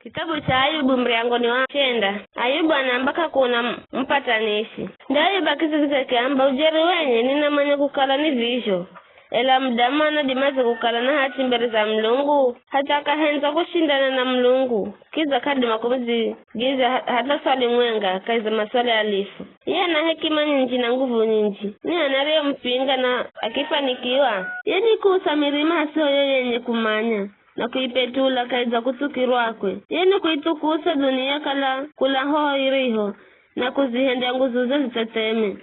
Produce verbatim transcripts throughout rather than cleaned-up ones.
Kitabu cha Ayubu, muryango ni wa chenda. Ayubu anaamba k'akuna m-, mupatanishi. Nde Ayubu akidzigidzya akiamba, ujeri wenye ninamanya kukala ni vizho. Ela mudamu anadimadze kukala na hachi mbere za Mulungu, hatha akahendza kushindana na Mulungu, kidza k'adima kumudzigidzya ha-, hata swali mwenga kahi za maswali alifu. Iye ana hekima nyinji na nguvu nyinji. Ni h'ani ariyomupinga na akifanikiwa? Ye nikuusa mirima hasiho yo yenye kumanya, na kuipetula kahi za kutsukirwakwe. Ye nikuithukusa dhunia kala kula ho iriho, na kuzihendya nguzuze zitsetseme.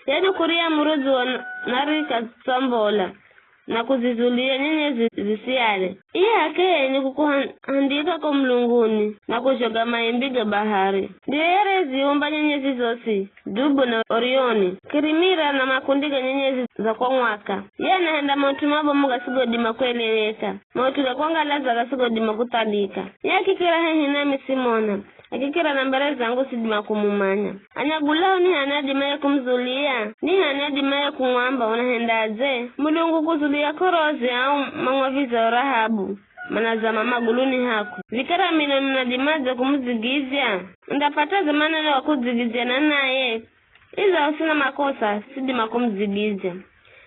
Ye nikuriya murudzi wo na, na rika tsombola, na kuzizulia nyenyezi zisiale. Iye h'akeye nikukuhandika ko mulunguni, na kuzhoga maimbi ga bahari. Ndiye yereziumba nyenyezi zosi, dubu na Orioni, kirimira na makundi ga nyenyezi za kwa mwaka. Ye anahenda maut'u mabomu gasigodima kueleweka, maut'u ga kwangalaza gasigodima kuthalika. Ye akikira hehi nami simona, akikira na mbere zangu sidima kumumanya. Anyagulao ni h'ani adimaye kumuzulia? Ni h'ani adimaye kumwamba, unahendadze? Mulungu kuzulia k'orozi au mang'waviza o Rahabu, manazama maguluni hakwe. Vikara mino ninadimadze kumudzigidzya? Undapataze maneno ga kudzigidzya na naye? Idzaho sina makosa, sidima kumudzigidzya.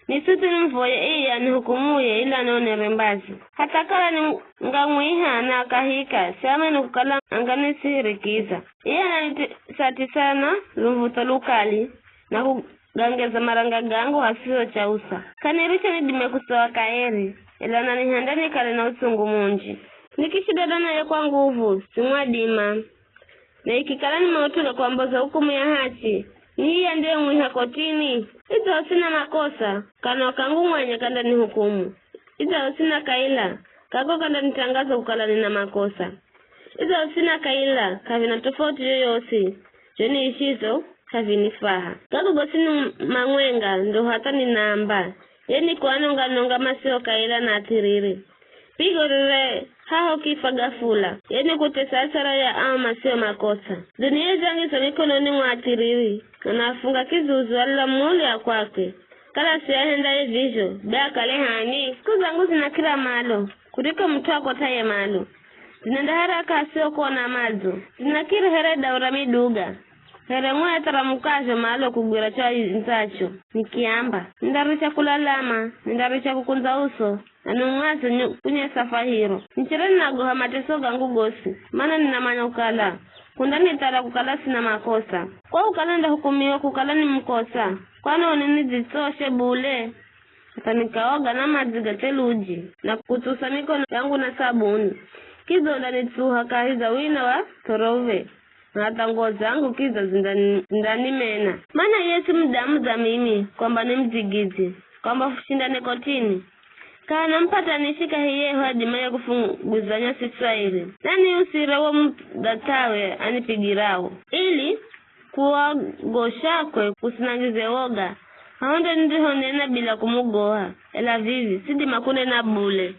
Ni suthi nimuvoye iye anihukumuye ili anionere mbazi. Hatha kala ni ngamwiha na akahika, siamini kukala anganisihirikiza. Iye ananitisa-tisa na lumvutho lukali, na kugangeza maranga gangu hasiho chausa. K'aniricha nidime kusowa kaheri, ela ananihenda nikale na utsungu munji. Nikishindana naye kwa nguvu, simwadima. Na ikikala ni maut'u ga kwamboza hukumu ya hachi, ni iye andiyemwiha kotini. Idzaho sina makosa, kanwa kangu mwenye kandanihukumu. Idzaho sina kaila, kako kandanitangaza kukala nina makosa. Idzaho sina kaila, k'avina tofauti yoyosi, zho niishizo k'avinifaha. Gago gosi ni mang'wenga, ndo hatha ninaamba, ye nikuanonga-nonga masio kaila na athiriri. Pigo rire haho kifa gafula, ye nikutesa hasara ya ao masio makosa. Dunia idzangiza mikononi mwa athiriri, na nafunga kizuzu alola muuli a kwakwe. Kala siahendaye vizho, be akale h'ani? Siku zangu zinakira malo, kuriko mut'u akot'aye malo. Zinenda haraka hasiho kuona madzo. Zinakira here dau ra miduga, here ng'we atharamukazho malo kugwira cho aindzacho. Nikiamba, nindaricha kulalama, nindaricha kukundza uso, na niung'aze nyu-, kunyesa fwahiro. Nichere ninagoha mateso gangu gosi, mana ninamanya kukala kundanithara kukala sina makosa. Kwa kukala ndahukumiwa kukala ni mukosa, kwanoni nidzitsoshe bule? Hatha nikaoga na madzi ga theluji, na kutsusa mikono yangu na sabuni. Kidza undanitsuha kahi za wina wa thorove, na hatha nguwo zangu kidza zindani-, zindanimena. Mana iye si mudamu dza mimi, kwamba nimudzigidzye, kwamba fushindane kotini. K'ahana mupatanishi kahi yehu adimaye kufunguzanya siswi airi. Naniusire wo mudhath'awe anipigirao, ili kuogoshakwe kusinangize woga, haho nde nirihonena bila kumugoha, ela vivi sidima kunena bule.